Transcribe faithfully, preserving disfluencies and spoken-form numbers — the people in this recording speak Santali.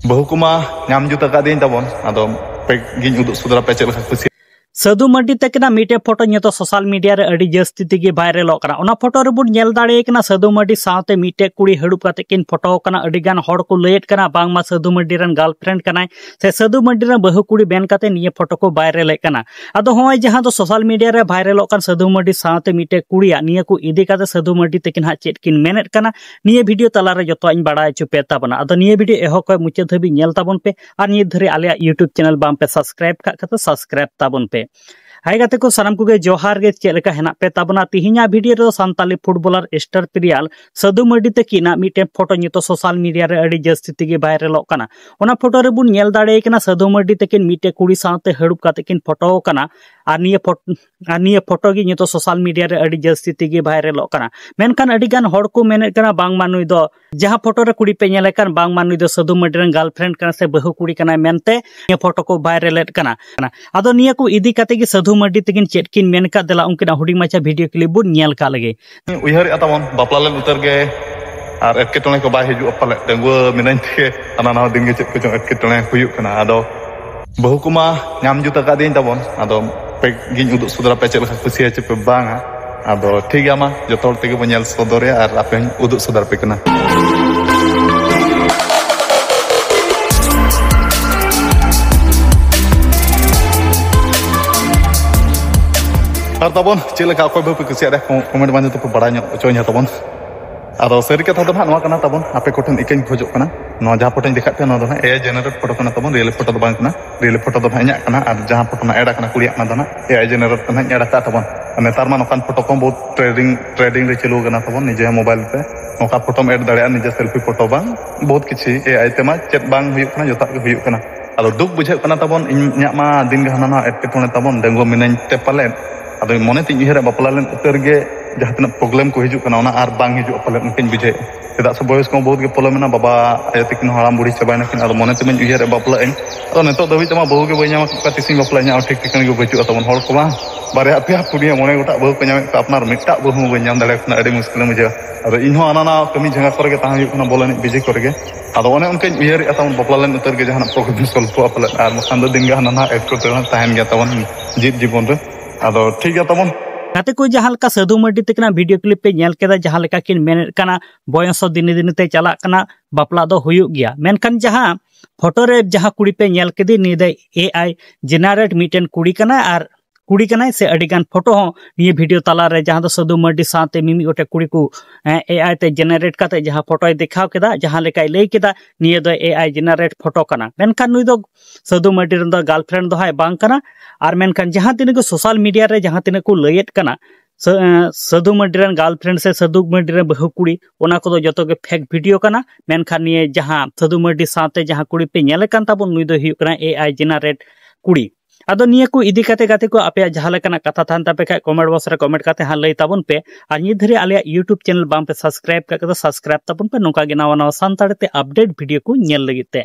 ᱵᱟᱹᱦᱩ ᱠᱚᱢᱟ ᱧᱟᱢ ᱡᱩᱛ ᱟᱠᱟᱫᱤᱧ ᱛᱟᱵᱚᱱ, ᱟᱫᱚ ᱯᱮ ᱜᱤᱧ ᱩᱫᱩᱜ ᱥᱚᱫᱚᱨ ᱟᱯᱮ ᱪᱮᱫ ᱞᱮᱠᱟ ᱠᱩᱥᱤ᱾ ᱥᱟᱹᱫᱷᱩ ᱢᱟᱨᱰᱤ ᱛᱟᱹᱠᱤᱱᱟᱜ ᱢᱤᱫᱴᱮᱡ ᱯᱷᱳᱴᱳ ᱱᱤᱛᱚᱜ ᱥᱳᱥᱟᱞ ᱢᱤᱰᱤᱭᱟ ᱨᱮ ᱟᱹᱰᱤ ᱡᱟᱹᱥᱛᱤ ᱛᱮᱜᱮ ᱵᱷᱟᱭᱨᱟᱞᱚᱜ ᱠᱟᱱᱟ᱾ ᱚᱱᱟ ᱯᱷᱳᱴᱳ ᱨᱮᱵᱚᱱ ᱧᱮᱞ ᱫᱟᱲᱮᱭᱟᱭ ᱠᱟᱱᱟ ᱥᱟᱹᱫᱷᱩ ᱢᱟᱨᱰᱤ ᱥᱟᱶᱛᱮ ᱢᱤᱫᱴᱮᱡ ᱠᱩᱲᱤ ᱦᱟᱹᱲᱩᱵ ᱠᱟᱛᱮ ᱠᱤᱱ ᱯᱷᱳᱴᱳ ᱠᱟᱱᱟ᱾ ᱟᱹᱰᱤ ᱜᱟᱱ ᱦᱚᱲ ᱠᱚ ᱞᱟᱹᱭᱮᱫ ᱠᱟᱱᱟ ᱵᱟᱝᱢᱟ ᱥᱟᱹᱫᱷᱩ ᱢᱟᱨᱰᱤ ᱨᱮᱱ ᱜᱟᱨᱞᱯᱷᱨᱮᱱᱰ ᱠᱟᱱᱟᱭ ᱥᱮ ᱥᱟᱹᱫᱷᱩ ᱢᱟᱨᱰᱤ ᱨᱮᱱ ᱵᱟᱹᱦᱩ ᱠᱩᱲᱤ ᱢᱮᱱ ᱠᱟᱛᱮ ᱱᱤᱭᱟᱹ ᱯᱷᱳᱴᱳ ᱠᱚ ᱵᱷᱟᱭᱨᱟᱞᱮᱫ ᱠᱟᱱᱟ᱾ ᱟᱫᱚ ᱦᱚᱸᱜᱼᱚᱭ ᱡᱟᱦᱟᱸ ᱫᱚ ᱥᱳᱥᱟᱞ ᱢᱤᱰᱤᱭᱟ ᱨᱮ ᱵᱷᱟᱭᱨᱟᱞᱚᱜ ᱠᱟᱱ ᱥᱟᱹᱫᱷᱩ ᱢᱟᱨᱰᱤ ᱥᱟᱶᱛᱮ ᱢᱤᱫᱴᱮᱡ ᱠᱩᱲᱤᱭᱟᱜ, ᱱᱤᱭᱟᱹ ᱠᱚ ᱤᱫᱤ ᱠᱟᱛᱮ ᱥᱟᱹᱫᱷᱩ ᱢᱟᱨᱰᱤ ᱛᱟᱹᱠᱤᱱ ᱦᱟᱸᱜ ᱪᱮᱫ ᱠᱤᱱ ᱢᱮᱱᱮᱫ ᱠᱟᱱᱟ, ᱱᱤᱭᱟᱹ ᱵᱷᱤᱰᱤᱭᱳ ᱛᱟᱞᱟᱨᱮ ᱡᱚᱛᱚᱣᱟᱜ ᱤᱧ ᱵᱟᱲᱟᱭ ᱦᱚᱪᱚ ᱯᱮ ᱛᱟᱵᱚᱱᱟ᱾ ᱟᱫᱚ ᱱᱤᱭᱟᱹ ᱵᱷᱤᱰᱤᱭᱳ ᱮᱦᱚᱵ ᱠᱷᱚᱱ ᱢᱩᱪᱟᱹᱫ ᱫᱷᱟᱹᱵᱤᱡ ᱧᱮᱞ ᱛᱟᱵᱚᱱ ᱯᱮ, ᱟᱨ ᱱᱤᱛ ᱫᱷᱟᱹᱨᱤᱡ ᱟᱞᱮᱭᱟᱜ YouTube ᱪᱮᱱᱮᱞ ᱵᱟᱝ ᱯᱮ ᱥᱟᱵᱥᱠᱨᱟᱭᱤᱵ ᱠᱟᱜ ᱠᱷᱟᱱ ᱥᱟᱵᱥᱠᱨᱟᱭᱤᱵ ᱛᱟᱵᱚᱱ ᱯᱮ᱾ ᱦᱟᱭ ᱜᱟᱛᱮ ᱠᱚ ᱥᱟᱱᱟᱢ ᱠᱚᱜᱮ ᱡᱚᱦᱟᱨ ᱜᱮ, ᱪᱮᱫ ᱞᱮᱠᱟ ᱦᱮᱱᱟᱜ ᱯᱮ ᱛᱟᱵᱚᱱᱟ? ᱛᱤᱦᱤᱧᱟᱜ ᱵᱷᱤᱰᱤᱭᱳ ᱨᱮᱫᱚ Santali footballer star player Sadhu Mardi ᱛᱟᱹᱠᱤᱱᱟᱜ ᱢᱤᱫᱴᱮᱱ ᱯᱷᱳᱴᱳ ᱱᱤᱛᱚᱜ ᱥᱳᱥᱟᱞ ᱢᱤᱰᱤᱭᱟ ᱨᱮ ᱟᱹᱰᱤ ᱡᱟᱹᱥᱛᱤ ᱛᱮᱜᱮ ᱵᱷᱟᱭᱨᱟᱞᱚᱜ ᱠᱟᱱᱟ᱾ ᱚᱱᱟ ᱯᱷᱳᱴᱳ ᱨᱮᱵᱚᱱ ᱧᱮᱞ ᱫᱟᱲᱮᱭᱟᱭ ᱠᱟᱱᱟ ᱥᱟᱹᱫᱷᱩ ᱢᱟᱨᱰᱤ ᱛᱟᱹᱠᱤᱱ ᱢᱤᱫᱴᱮᱡ ᱠᱩᱲᱤ ᱥᱟᱶᱛᱮ ᱦᱟᱹᱲᱩᱵ ᱠᱟᱛᱮ ᱠᱤᱱ ᱯᱷᱳᱴᱳ ᱠᱟᱱᱟ᱾ ᱟᱨ ᱱᱤᱭᱟᱹ ᱯᱷᱳᱴ-, ᱟᱨ ᱱᱤᱭᱟᱹ ᱯᱷᱳᱴᱳ ᱜᱮ ᱱᱤᱛᱚᱜ ᱥᱳᱥᱟᱞ ᱢᱤᱰᱤᱭᱟ ᱨᱮ ᱟᱹᱰᱤ ᱡᱟᱹᱥᱛᱤ ᱛᱮᱜᱮ ᱵᱷᱟᱭᱨᱟᱞᱚᱜ ᱠᱟᱱᱟ᱾ ᱢᱮᱱᱠᱷᱟᱱ ᱟᱹᱰᱤ ᱜᱟᱱ ᱦᱚᱲ ᱠᱚ ᱢᱮᱱᱮᱫ ᱠᱟᱱᱟ ᱵᱟᱝᱢᱟ ᱱᱩᱭ ᱫᱚ ᱡᱟᱦᱟᱸ ᱯᱷᱳᱴᱳ ᱨᱮ ᱠᱩᱲᱤ ᱯᱮ ᱧᱮᱞᱮ ᱠᱟᱱ, ᱵᱟᱝᱢᱟ ᱱᱩᱭ ᱫᱚ ᱥᱟᱹᱫᱷᱩ ᱢᱟᱨᱰᱤ ᱨᱮᱱ ᱜᱟᱨᱞᱯᱷᱨᱮᱱᱰ ᱠᱟᱱᱟ ᱥᱮ ᱵᱟᱹᱦᱩ ᱠᱩᱲᱤ ᱠᱟᱱᱟᱭ ᱢᱮᱱᱛᱮ ᱱᱤᱭᱟᱹ ᱯᱷᱳᱴᱳ ᱠᱚ ᱵᱷᱟᱭᱨᱟᱞᱮᱫ ᱠᱟᱱᱟ᱾ ᱟᱫᱚ ᱱᱤᱭᱟᱹ ᱠᱚ ᱤᱫᱤ ᱠᱟᱛᱮ ᱜᱮ ᱥᱟᱹᱫᱷᱩ ᱢᱟᱨᱰᱤ ᱛᱟᱹᱠᱤᱱ ᱪᱮᱫ ᱠᱤᱱ ᱢᱮᱱ ᱠᱟᱫ, ᱫᱮᱞᱟ ᱩᱱᱠᱤᱱᱟᱜ ᱦᱩᱰᱤᱧ ᱢᱟᱪᱷᱟ ᱵᱷᱤᱰᱤᱭᱳ ᱠᱞᱤᱯ ᱵᱚᱱ ᱧᱮᱞ ᱠᱟᱜ ᱞᱮᱜᱮ᱾ ᱩᱭᱦᱟᱹᱨᱮᱫᱼᱟ ᱛᱟᱵᱚᱱ, ᱵᱟᱯᱞᱟ ᱞᱮᱱ ᱩᱛᱟᱹᱨ ᱜᱮ ᱟᱨ ᱮᱴᱠᱮᱴᱚᱬᱮ ᱠᱚ ᱵᱟᱭ ᱦᱤᱡᱩᱜᱼᱟ ᱯᱟᱞᱮᱫ᱾ ᱰᱟᱺᱜᱩᱣᱟᱹ ᱢᱤᱱᱟᱹᱧ ᱛᱮᱜᱮ ᱦᱟᱱᱟ ᱱᱟᱣᱟ ᱫᱤᱱ ᱜᱮ ᱪᱮᱫ ᱠᱚᱪᱚᱝ ᱮᱴᱠᱮᱴᱚᱬᱮ ᱦᱩᱭᱩᱜ ᱠᱟᱱᱟ᱾ ᱟᱫᱚ ᱵᱟᱹᱦᱩ ᱠᱚᱢᱟ ᱧᱟᱢ ᱡᱩᱛ ᱟᱠᱟᱫᱤᱧ ᱛᱟᱵᱚᱱ, ᱟᱫᱚ ᱯᱮ ᱜᱤᱧ ᱩᱫᱩᱜ ᱥᱚᱫᱚᱨ ᱟᱯᱮ ᱪᱮᱫ ᱞᱮᱠᱟ ᱠᱩᱥᱤᱭᱟ ᱪᱮ ᱯᱮ ᱵᱟᱝᱟ᱾ ᱟᱫᱚ ᱴᱷᱤᱠ ᱜᱮᱭᱟ, ᱢᱟ ᱡᱚᱛᱚ ᱦᱚᱲ ᱛᱮᱜᱮ ᱵᱚᱱ ᱧᱮᱞ ᱥᱚᱫᱚᱨᱮᱭᱟ ᱟᱨ ᱟᱯᱮ ᱦᱚᱸᱧ ᱩᱫᱩᱜ ᱥᱚᱫᱚᱨ ᱟᱯᱮ ᱠᱟᱱᱟ᱾ ᱟᱨ ᱛᱟᱵᱚᱱ ᱪᱮᱫ ᱞᱮᱠᱟ ᱚᱠᱚᱭ ᱵᱟᱹᱦᱩ ᱯᱮ ᱠᱩᱥᱤᱭᱟᱫ ᱨᱮ ᱠᱚ-, ᱠᱚᱢᱮᱱᱴ ᱢᱟᱫᱽᱫᱷᱚᱢ ᱛᱮᱯᱮ ᱵᱟᱲᱟᱭ ᱧᱚᱜ ᱦᱚᱪᱚᱧᱟ ᱛᱟᱵᱚᱱ᱾ ᱟᱫᱚ ᱥᱟᱹᱨᱤ ᱠᱟᱛᱷᱟ ᱫᱚ ᱱᱟᱦᱟᱜ ᱱᱚᱣᱟ ᱠᱟᱱᱟ ᱛᱟᱵᱚᱱ, ᱟᱯᱮ ᱠᱚᱴᱷᱮᱱ ᱤᱠᱟᱹᱧ ᱠᱷᱚᱡᱚᱜ ᱠᱟᱱᱟ, ᱱᱚᱣᱟ ᱡᱟᱦᱟᱸ ᱯᱷᱳᱴᱳᱧ ᱫᱮᱠᱷᱟᱣᱮᱫ ᱯᱮᱭᱟ, ᱱᱚᱣᱟ ᱫᱚ ᱱᱟᱦᱟᱜ ᱮ ᱟᱭ ᱡᱮᱱᱟᱨᱮᱴ ᱯᱷᱳᱴᱳ ᱠᱟᱱᱟ ᱛᱟᱵᱚᱱ, ᱨᱤᱭᱮᱞ ᱯᱷᱳᱴᱳ ᱫᱚ ᱵᱟᱝ ᱠᱟᱱᱟ᱾ ᱨᱤᱭᱮᱞ ᱯᱷᱳᱴᱳ ᱫᱚ ᱱᱟᱦᱟᱜ ᱤᱧᱟᱹᱜ ᱠᱟᱱᱟ, ᱟᱨ ᱡᱟᱦᱟᱸ ᱯᱷᱳᱴᱳ ᱱᱟᱦᱟᱜ ᱮᱰ ᱟᱠᱟᱱᱟ ᱠᱩᱲᱤᱭᱟᱜ, ᱚᱱᱟ ᱫᱚ ᱱᱟᱦᱟᱜ ᱮ ᱟᱭ ᱡᱮᱱᱟᱨᱮᱴ ᱛᱮ ᱱᱟᱦᱟᱜ ᱤᱧ ᱮᱰ ᱟᱠᱟᱫ ᱛᱟᱵᱚᱱ᱾ ᱟᱨ ᱱᱮᱛᱟᱨ ᱢᱟ ᱱᱚᱝᱠᱟᱱ ᱯᱷᱳᱴᱳ ᱠᱚᱦᱚᱸ ᱵᱚᱦᱩᱛ ᱴᱨᱮᱱᱰᱤᱝ, ᱴᱨᱮᱱᱰᱤᱝ ᱨᱮ ᱪᱟᱹᱞᱩ ᱟᱠᱟᱱᱟ ᱛᱟᱵᱚᱱ, ᱱᱤᱡᱮ ᱦᱚᱸ ᱢᱳᱵᱟᱭᱤᱞ ᱛᱮ ᱱᱚᱝᱠᱟ ᱯᱷᱳᱴᱳᱢ ᱮᱰ ᱫᱟᱲᱮᱭᱟᱜᱼᱟ, ᱱᱤᱡᱮ ᱥᱮᱞᱯᱷᱤ ᱯᱷᱳᱴᱳ ᱵᱟᱝ, ᱵᱚᱦᱩᱛ ᱠᱤᱪᱷᱩ ᱮ ᱟᱭ ᱛᱮᱢᱟ ᱪᱮᱫ ᱵᱟᱝ ᱦᱩᱭᱩᱜ ᱠᱟᱱᱟ, ᱡᱚᱛᱚᱣᱟᱜ ᱜᱮ ᱦᱩᱭᱩᱜ ᱠᱟᱱᱟ᱾ ᱟᱫᱚ ᱫᱩᱠ ᱵᱩᱡᱷᱟᱹᱜ ᱠᱟᱱᱟ ᱛᱟᱵᱚᱱ, ᱤᱧ, ᱤᱧᱟᱹᱜ ᱢᱟ ᱫᱤᱱ ᱜᱮ ᱦᱟᱱᱟ ᱱᱟᱣᱟ ᱮᱴᱠᱮᱴᱚᱬᱮ ᱛᱟᱵᱚᱱ, ᱰᱟᱺᱜᱩᱣᱟᱹ ᱢᱤᱱᱟᱹᱧ ᱛᱮ ᱯᱟᱞᱮᱫ᱾ ᱟᱫᱚ ᱢᱚᱱᱮ ᱛᱤᱧ ᱩᱭᱦᱟᱹᱨᱟ, ᱵᱟᱯᱞᱟ ᱞᱮᱱ ᱩᱛᱟᱹᱨ ᱜᱮ ᱡᱟᱦᱟᱸ ᱛᱤᱱᱟᱹᱜ ᱯᱨᱚᱵᱞᱮᱢ ᱠᱚ ᱦᱤᱡᱩᱜ ᱠᱟᱱᱟ, ᱚᱱᱟ ᱟᱨ ᱵᱟᱝ ᱦᱤᱡᱩᱜᱼᱟ ᱯᱟᱞᱮᱱ, ᱚᱱᱠᱟᱧ ᱵᱩᱡᱷᱟᱹᱣᱮᱫᱼᱟ᱾ ᱪᱮᱫᱟᱜ ᱥᱮ ᱵᱚᱭᱚᱥ ᱠᱚᱦᱚᱸ ᱵᱚᱦᱩᱛ ᱜᱮ ᱯᱚᱞᱚᱢ ᱮᱱᱟ, ᱵᱟᱵᱟ ᱟᱭᱳ ᱛᱟᱹᱠᱤᱱ ᱦᱚᱸ ᱦᱟᱲᱟᱢ ᱵᱩᱲᱦᱤ ᱪᱟᱵᱟᱭᱮᱱᱟ ᱠᱤᱱ᱾ ᱟᱫᱚ ᱢᱚᱱᱮ ᱛᱮᱢᱟᱧ ᱩᱭᱦᱟᱹᱨᱮᱫᱼᱟ, ᱵᱟᱯᱞᱟᱜ ᱟᱹᱧ᱾ ᱟᱫᱚ ᱱᱤᱛᱚᱜ ᱫᱷᱟᱹᱵᱤᱡ ᱛᱮᱢᱟ ᱵᱟᱹᱦᱩ ᱜᱮ ᱵᱟᱹᱧ ᱧᱟᱢ ᱟᱠᱟᱫ ᱠᱚᱣᱟ, ᱛᱤᱥᱤᱧ ᱵᱟᱯᱞᱟᱜᱼᱟ, ᱤᱧᱟᱹᱜ ᱦᱚᱸ ᱴᱷᱤᱠ ᱴᱷᱤᱠᱟᱹᱱᱟ ᱜᱮ ᱵᱟᱹᱪᱩᱜᱼᱟ ᱛᱟᱵᱚᱱ ᱦᱚᱲ ᱠᱚᱢᱟ᱾ ᱵᱟᱨᱭᱟ ᱯᱮᱭᱟ ᱯᱩᱱᱭᱟᱹ ᱢᱚᱬᱮ ᱜᱚᱴᱟᱝ ᱵᱟᱹᱦᱩ ᱠᱚ ᱧᱟᱢᱮᱫ ᱠᱚᱣᱟ, ᱟᱯᱱᱟᱨ ᱢᱤᱫᱴᱟᱝ ᱵᱟᱹᱦᱩ ᱦᱚᱸ ᱵᱟᱹᱧ ᱧᱟᱢ ᱫᱟᱲᱮᱭᱟᱠᱚ ᱠᱟᱱᱟ, ᱟᱹᱰᱤ ᱢᱩᱥᱠᱤᱞᱮᱢ ᱵᱩᱡᱷᱟᱹᱣᱟ᱾ ᱟᱫᱚ ᱤᱧ ᱦᱚᱸ ᱦᱟᱱᱟ ᱱᱟᱣᱟ ᱠᱟᱹᱢᱤ ᱡᱷᱟᱸᱜᱟ ᱠᱚᱨᱮ ᱜᱮ ᱛᱟᱦᱮᱸ ᱦᱩᱭᱩᱜ ᱠᱟᱱᱟ, ᱵᱚᱞ ᱮᱱᱮᱡ ᱵᱤᱡᱤ ᱠᱚᱨᱮ ᱜᱮ᱾ ᱟᱫᱚ ᱚᱱᱮ ᱚᱱᱠᱟᱧ ᱩᱭᱦᱟᱹᱨᱮᱫᱼᱟ ᱛᱟᱵᱚᱱ, ᱵᱟᱯᱞᱟ ᱞᱮᱱ ᱩᱛᱟᱹᱨ ᱜᱮ ᱡᱟᱦᱟᱱᱟᱜ ᱯᱨᱚᱵᱞᱮᱢ ᱥᱚᱞᱵᱷᱚᱜᱼᱟ ᱯᱟᱞᱮᱱ, ᱟᱨ ᱵᱟᱠᱷᱟᱱ ᱫᱚ ᱫᱤᱱ ᱜᱮ ᱦᱟᱱᱟ ᱱᱟᱣᱟ ᱮᱴᱠᱮᱴᱚᱬᱮ ᱛᱟᱦᱮᱱ ᱜᱮᱭᱟ ᱛᱟᱵᱚᱱ ᱡᱤᱵᱽ ᱡᱤᱵᱚᱱ ᱨᱮ᱾ ᱟᱫᱚ ᱴᱷᱤᱠ ᱜᱮᱭᱟ ᱛᱟᱵᱚᱱ᱾ ᱜᱟᱛᱮ ᱠᱚ, ᱡᱟᱦᱟᱸ ᱞᱮᱠᱟ ᱥᱟᱹᱫᱷᱩ ᱢᱟᱨᱰᱤ ᱛᱟᱹᱠᱤᱱᱟᱜ ᱵᱷᱤᱰᱤᱭᱳ ᱠᱞᱤᱯ ᱯᱮ ᱧᱮᱞ ᱠᱮᱫᱟ, ᱡᱟᱦᱟᱸ ᱞᱮᱠᱟ ᱠᱤᱱ ᱢᱮᱱᱮᱫ ᱠᱟᱱᱟ, ᱵᱚᱭᱚᱥ ᱦᱚᱸ ᱫᱤᱱᱮ ᱫᱤᱱᱮ ᱛᱮ ᱪᱟᱞᱟᱜ ᱠᱟᱱᱟ, ᱵᱟᱯᱞᱟ ᱫᱚ ᱦᱩᱭᱩᱜ ᱜᱮᱭᱟ, ᱢᱮᱱᱠᱷᱟᱱ ᱡᱟᱦᱟᱸ ᱯᱷᱳᱴᱳ ᱨᱮ ᱡᱟᱦᱟᱸ ᱠᱩᱲᱤ ᱯᱮ ᱧᱮᱞ ᱠᱮᱫᱮ, ᱱᱤᱭᱟᱹ ᱫᱚ ᱮ ᱟᱭ ᱡᱮᱱᱟᱨᱮᱴ ᱢᱤᱫᱴᱮᱱ ᱠᱩᱲᱤ ᱠᱟᱱᱟᱭ, ᱟᱨ ᱠᱩᱲᱤ ᱠᱟᱱᱟᱭ ᱥᱮ ᱟᱹᱰᱤ ᱜᱟᱱ ᱯᱷᱳᱴᱳ ᱦᱚᱸ ᱱᱤᱭᱟᱹ ᱵᱷᱤᱰᱤᱭᱳ ᱛᱟᱞᱟᱨᱮ, ᱡᱟᱦᱟᱸ ᱫᱚ ᱥᱟᱹᱫᱷᱩ ᱢᱟᱨᱰᱤ ᱥᱟᱶᱛᱮ ᱢᱤᱢᱤᱫ ᱜᱚᱴᱮᱡ ᱠᱩᱲᱤ ᱠᱚ ᱮ ᱟᱭ ᱛᱮ ᱡᱮᱱᱟᱨᱮᱴ ᱠᱟᱛᱮ ᱡᱟᱦᱟᱸ ᱯᱷᱳᱴᱳᱭ ᱫᱮᱠᱷᱟᱣ ᱠᱮᱫᱟ, ᱡᱟᱦᱟᱸ ᱞᱮᱠᱟᱭ ᱞᱟᱹᱭ ᱠᱮᱫᱟ, ᱱᱤᱭᱟᱹ ᱫᱚ ᱮ ᱟᱭ ᱡᱮᱱᱟᱨᱮᱴ ᱯᱷᱳᱴᱳ ᱠᱟᱱᱟ, ᱢᱮᱱᱠᱷᱟᱱ ᱱᱩᱭ ᱫᱚ ᱥᱟᱹᱫᱷᱩ ᱢᱟᱨᱰᱤ ᱨᱮᱱ ᱫᱚ ᱜᱟᱨᱞᱯᱷᱨᱮᱱᱰ ᱫᱚ ᱦᱟᱸᱜ ᱵᱟᱝ ᱠᱟᱱᱟ᱾ ᱟᱨ ᱢᱮᱱᱠᱷᱟᱱ ᱡᱟᱦᱟᱸ ᱛᱤᱱᱟᱹᱜ ᱜᱮ ᱥᱳᱥᱟᱞ ᱢᱤᱰᱤᱭᱟ ᱨᱮ ᱡᱟᱦᱟᱸ ᱛᱤᱱᱟᱹᱜ ᱠᱚ ᱞᱟᱹᱭᱮᱫ ᱠᱟᱱᱟ, ᱥᱟᱹ-, ᱮᱸ, ᱥᱟᱹᱫᱷᱩ ᱢᱟᱨᱰᱤ ᱨᱮᱱ ᱜᱟᱨᱞᱯᱷᱨᱮᱱᱰ ᱥᱮ ᱥᱟᱹᱫᱷᱩ ᱢᱟᱨᱰᱤ ᱨᱮᱱ ᱵᱟᱹᱦᱩ ᱠᱩᱲᱤ, ᱚᱱᱟ ᱠᱚᱫᱚ ᱡᱚᱛᱚ ᱜᱮ ᱯᱷᱮᱠ ᱵᱷᱤᱰᱤᱭᱳ ᱠᱟᱱᱟ᱾ ᱢᱮᱱᱠᱷᱟᱱ ᱱᱤᱭᱟᱹ ᱡᱟᱦᱟᱸ ᱥᱟᱹᱫᱷᱩ ᱢᱟᱨᱰᱤ ᱥᱟᱶᱛᱮ ᱡᱟᱦᱟᱸ ᱠᱩᱲᱤ ᱯᱮ ᱧᱮᱞᱮ ᱠᱟᱱ ᱛᱟᱵᱚᱱ, ᱱᱩᱭ ᱫᱚ ᱦᱩᱭᱩᱜ ᱠᱟᱱᱟ ᱮ ᱟᱭ ᱡᱮᱱᱟᱨᱮᱴ ᱠᱩᱲᱤ᱾ ᱟᱫᱚ ᱱᱤᱭᱟᱹ ᱠᱚ ᱤᱫᱤ ᱠᱟᱛᱮ, ᱜᱟᱛᱮ ᱠᱚ, ᱟᱯᱮᱭᱟᱜ ᱡᱟᱦᱟᱸ ᱞᱮᱠᱟᱱᱟᱜ ᱠᱟᱛᱷᱟ ᱛᱟᱦᱮᱱ ᱛᱟᱯᱮ ᱠᱷᱟᱡ, ᱠᱚᱢᱮᱱᱴ ᱵᱚᱠᱥ ᱨᱮ ᱠᱚᱢᱮᱱᱴ ᱠᱟᱛᱮ ᱦᱟᱸᱜ ᱞᱟᱹᱭ ᱛᱟᱵᱚᱱ ᱯᱮ᱾ ᱟᱨ ᱱᱤᱛ ᱫᱷᱟᱹᱨᱤᱡ ᱟᱞᱮᱭᱟᱜ ᱭᱩᱴᱩᱵᱽ ᱪᱮᱱᱮᱞ ᱵᱟᱝ ᱯᱮ ᱥᱟᱵᱥᱠᱨᱟᱭᱤᱵ ᱠᱟᱜ ᱠᱟᱫᱟ, ᱥᱟᱵᱥᱠᱨᱟᱭᱤᱵ ᱛᱟᱵᱚᱱ ᱯᱮ᱾ ᱱᱚᱝᱠᱟ ᱜᱮ ᱱᱟᱣᱟ ᱱᱟᱣᱟ ᱥᱟᱱᱛᱟᱲᱤ ᱛᱮ ᱟᱯᱰᱮᱴ ᱵᱷᱤᱰᱤᱭᱳ ᱠᱚ ᱧᱮᱞ ᱞᱟᱹᱜᱤᱫ ᱛᱮ᱾